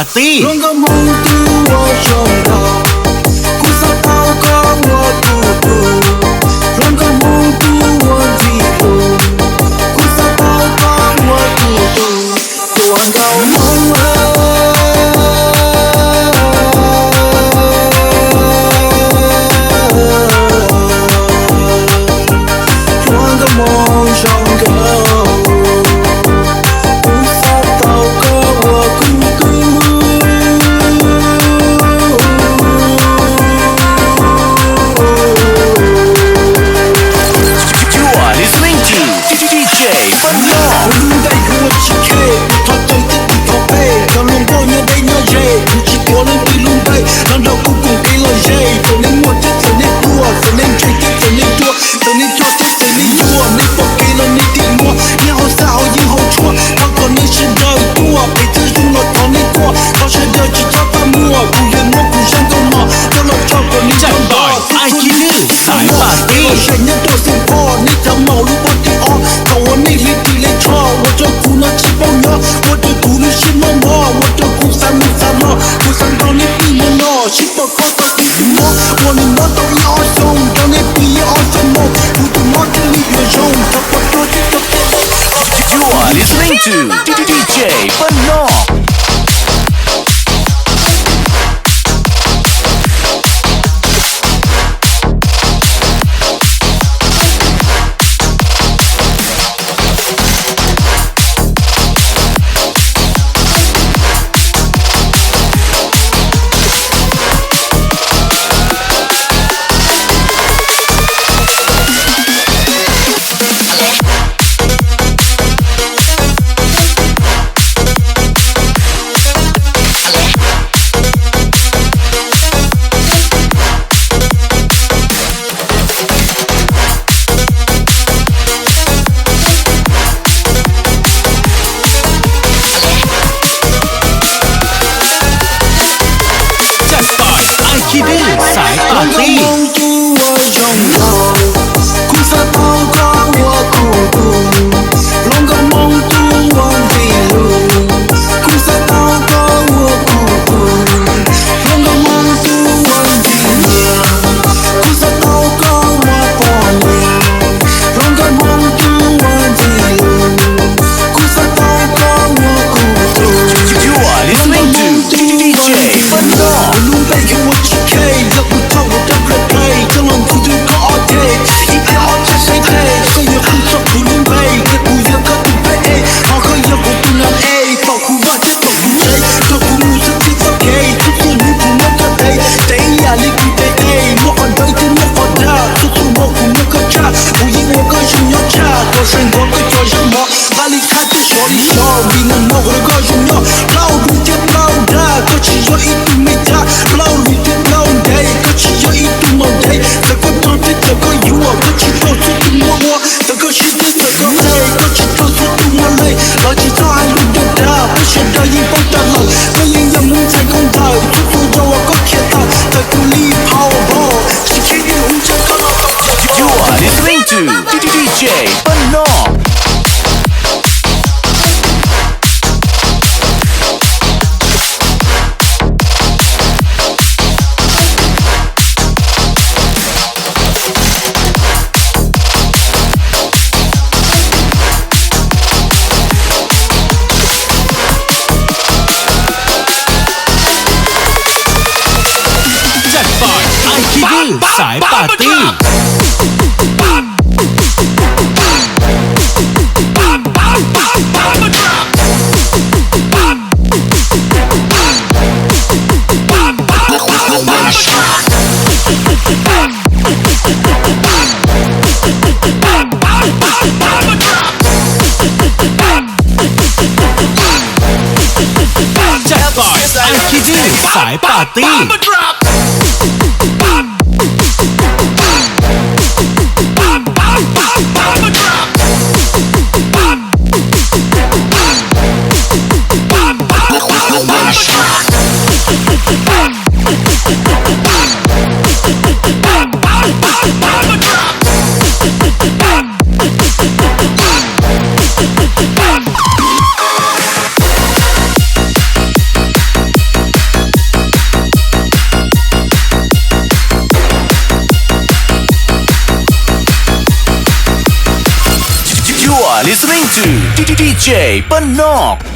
Tij. Hluas nkauj Hmoob tub uas zoo nkauj, kuv xav tau koj ua kuv tug. Hluas nkauj Hmoob tub uas ntxim hlub, kuv xav tau koj ua kuv tug. Hluas nkauj Hmoob, hluas nkauj Hmoob zoo nkauj, kuv xav tau koj ua kuv tug. You are listening to D J Fun Law. Kuv lub npe hu ua G K, kuv thov caw thiab kuv thov peb cov hluas nkauj nyob deb nyob ze, kuv tsis tuav leej twg lub npe, los nrog kuv koom kev lom zem, txawm nej muaj thiab txawm nej pluag, txawm nej ntse thiab txawm nej ruam, txawm nej ruam thiab txawm nej yuag, nej pom kev los nej tig muag, nej haus xab haus yeeb haus tshuaj, thov kom nej sawv daws tuaj, pem txog zoo los thov nej tuaj, thov sawv daws tsis txhob txaj muag, kuv yuav muab kuv zaj nkauj no coj los tso kom nej nrog nrog. Ai Kib Dwb, Xaiv Paj Tib. Lom zem nyob rau Xeev Phom, nej cov maum lub pob tib ob, thaum uas nej hle ris hle tsho, ua rau kuv no tsis paub nyob, ua rau kuv lub siab mob mob, ua rau kuv xav mus xav los, kuv xav nrog nej pw no no, sib pom koj tau kuv tus mob, ua nws mob tau ib ob xyoos, nrog nej pw ib ob xuab moos, kuv tus mob thiaj li yuav zoo, thov kom rog thiab rog. You are listening to D J Fun Law. Ai Kib Dwb, Xaiv Paj Tib. Hluas nkauj Hmoob tub uas zoo nkauj, kuv xav tau koj ua kuv tug. Hluas nkauj Hmoob tub uas ntxim hlub, kuv xav tau koj ua kuv tug. Hluas nkauj Hmoob tub uas ntxim nyiam, kuv xav tau koj ua poj niam. Hluas nkauj Hmoob tub uas ntxim hlub, kuv xav tau koj ua kuv tug. You are listening to D J Fun Law. Kuv lub npe hu ua G K, yog kuv thaum ua rau play play, coj los ntxub twb koj ob ceg, ib pliag ob ceg saib teg, koj yuav pw txog kuv lub npe, thiab kuv yog koj tus peb e, ho koj yog kuv tus nam e, pom kuv vaj thiab pom kuv tsev, thaum kuv mus xwb txij txoj kev, txhua txhua hnub kuv muab koj tes, tes ib yam li kuv tes qe, muaj qhov dawb thiab muaj qhov dag, txhua txhua hmo kuv muab koj tshaj, kuv yeej ua koj zoo nyob tshaj, kom saib ntxov koj cov zaj mov, nqa li thab thiab sov li sov, vim nag hmo kuv rau koj zoo nyob, plaub hlis thiab plaub dag, koj tsis yog ib tug me tag, plaub hlis thiab plaub ntev, koj tsis yog ib tug maum ntev, txawm koj rog thiab txawm koj yuav, koj tsis raug txhua tus muab ua, txawm koj siab thiab txawm koj qe, koj tsis raug txhua tus muab le, los tsis txhob hais lus dag dag, peb sawv daws yeej paub tag lawm, koj yeej yog Hmoob ntxhais nkauj ntxawm, txhua txhua zaus uas koj khiav tawm, txawm kuv li phau hos, tsis khib dwb hu ntsej koj los. You are listening to D J Fun Law. Jackpot, Ai Kib Dwb, Xaiv Paj Tib. Jackpot, Ai Kib Dwb, Xaiv Paj Tib. Are listening to D J Pab Nog.